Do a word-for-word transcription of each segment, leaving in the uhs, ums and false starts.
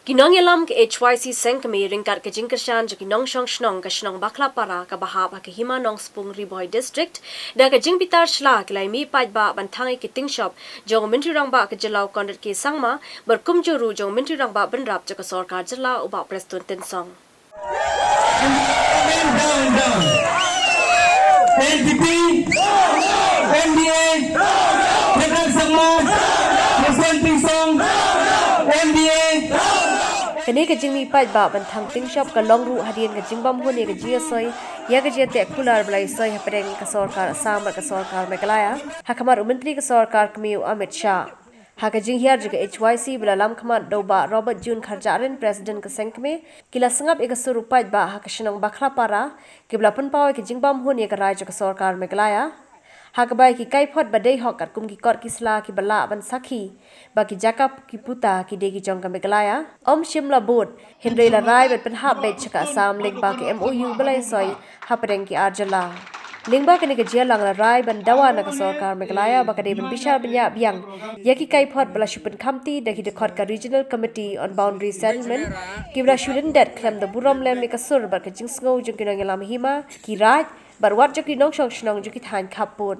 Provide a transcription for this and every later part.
Ki nongïalam ka H Y C Seng Kmie ryngkat ka jingkyrshan jong ki nongshong shnong ka shnong Bakhlapara kaba hap ha ka Hima Nongspung, Ri Bhoi District, da ka jingbitar shla ki la mih paidbah ban thang ïa ki tyngshop jong u Myntri Rangbah ka jylla u Conrad K Sangma bad kumjuh ruh jong u Myntri Rangbah Bynrap jong ka sorkar jylla u Bah Prestone Tynsong. N P P, N D A, President Sangma, President Tynsong, N D A. Kane ka jingmih paidbah ban thang tyngshop ka long ruh hadien ka jingbam hun ïa ka jingïasoi ïa ka jingteh kular ba la ïasoi hapdeng ka sorkar Assam bad ka sorkar Meghalaya ha khmat u Myntri ka sorkar kmie u Amit Shah. Ha ka jinghiar jong ka H Y C ba la lam khmat da u Bah Robert June Kharjahrin, President ka Seng Kmie, ki la sngap ïa ka sur u paidbah ha ka shnong Bakhlapara kiba la pynpaw ïa ka jingbam hun ïa ka rai jong ka sorkar Meghalaya, ha kaba ïa ki kaiphod ba dei hok katkum ki kot ki sla kiba lah ban sakhi ba ki jaka ki puta ki dei ki jong ka Meghalaya. Ym shym la bud, hynrei la rai ban pynhap beit sha ka Assam lyngba ka M O U ba la ïasoi hapdeng ki ar jylla. Lyngba kane ka jingïalang la rai ban dawa na ka sorkar Meghalaya ba ka dei ban bishar bniah biang ïa ki kaiphod ba la shu pynkhamti da ki dkhot ka Regional Committee on Boundary Settlement kiba la shu lyndet khlem da burom lem ïa ka sur bad ka jingsngew jong ki nongïalam hima, ki raid bad wat jong ki nongshong shnong jong ki thaiñ khappud.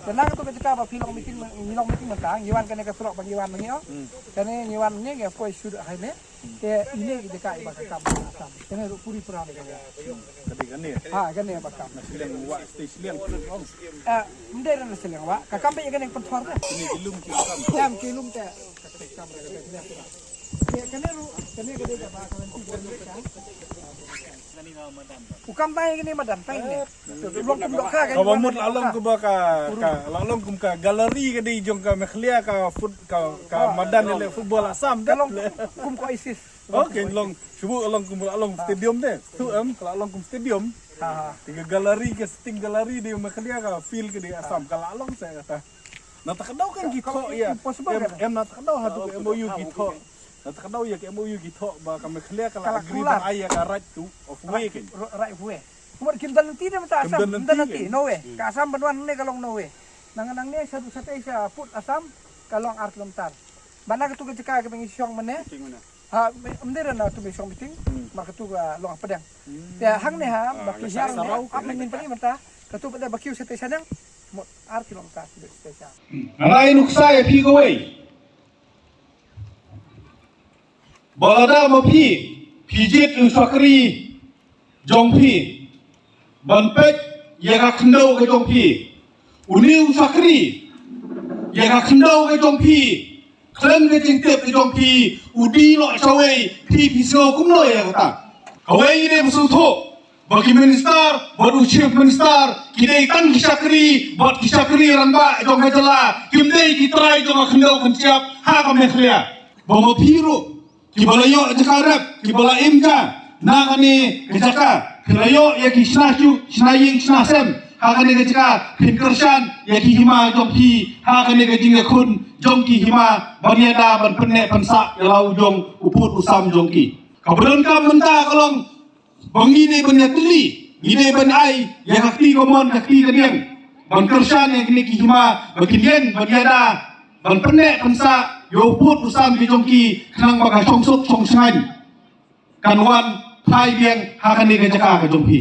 Te na katu ka jaka ba phi long meeting, ngi long meeting mynta, ngi wan kane ka surok ba ngi wan ma ngi, oh. Kane ngi wan ma ngi, ngi poi shu dei hangne. Te ine ki jaka iba ka kam Assam. Kane ruh puri pura ne kane. Kane, kane. Ha, kane ba kam. Na Shillong wah, state Shillong. Ah, ym dei na Shillong wah. Ka kam ba ïa kane pynthor te. Kane ki lum ki kam. Kam ki lum te. Ka kam ba ïa kane. Te kane ruh, kane ka dei ba ka. U kam tang ïa kane madan tang ne. Long kum dohkha ka. Kaba mut la long kumba ka, ka la long kum ka gallery ka dei jong ka Meghalaya ka foot, ka, ka madan ïaleh football Assam. Ka long kum ka Oasis. Okay, long shubu long kum la long stadium te. Tu em ka la long kum stadium. Ha, ha. Te ka gallery, ka sitting gallery dei Meghalaya, ka field ka dei Assam, ka la long sa kata. Na ta ka daw kan ki thoh ïa. Impossible em, kan? Em na ta ka daw ha tu ka M O U ki thoh. Na ta ka daw ïa ka M O U ki thoh ba ka Meghalaya ka la agree ban ai ïa ka right to of way kan. Right of way. Kumba kim da lynti de mynta Assam, kim da lynti, no way. Ka Assam ban wan ne ka long no way. Nang nang ne sa du sa te sa put Assam ka long ar kilometer. Ba na ka tu ka jaka ka ba ngi shong mynne. Ha, ym dei na tu ba ngi shong meeting. Mar ka tu ka long hapdeng. Te hangne ha ba ki hiar ne ap mynnin pali mynta. Ka tu ba da ba kiew sa te sa nang. Mut ar kilometer sa te sa. Nga ai nuksa ïa phi kawei. Ba lada ma phi, phi jied u shakri jong phi ban peit ïa ka khyndew ka jong phi. Une u shakri ïa ka khyndew ka jong phi. Khlem ka jingtip ka jong phi, u dih noh shawei, phi phi sngew kumno ïa kata. Kawei ngi dei ba sngewthuh. Ba ki minister bad u chief minister ki dei tang ki shakri bad ki shakri rangbah jong ka jylla, kim dei ki trai jong ka khyndew khyndiat ha ka Meghalaya. Ba ma phi ruh kiba la ïoh jaka rep, kiba la im ja na kane ka jaka, phi la ïoh ïa ki shna shu, shna ïing, shna sem ha kane ka jaka, phin kyrshan ïa ki hima jong phi ha kane ka jingïakhun jong ki hima ban ïada ban pynneh pynsah ïa la u jong u pud u sam jong ki. Kaba donkam mynta ka long ba ngi dei ban ïatylli, ngi dei ban ai ïa ka kti kamon, ka kti kadiang ban kyrshan ïa kine ki hima ba kin ïeng ban ïada ban pynneh pynsah ïa u pud u sam ki jong ki, khnang ba ka shongsuk shongshngaiñ kan wan phai biang ha kane ka jaka ka jong phi.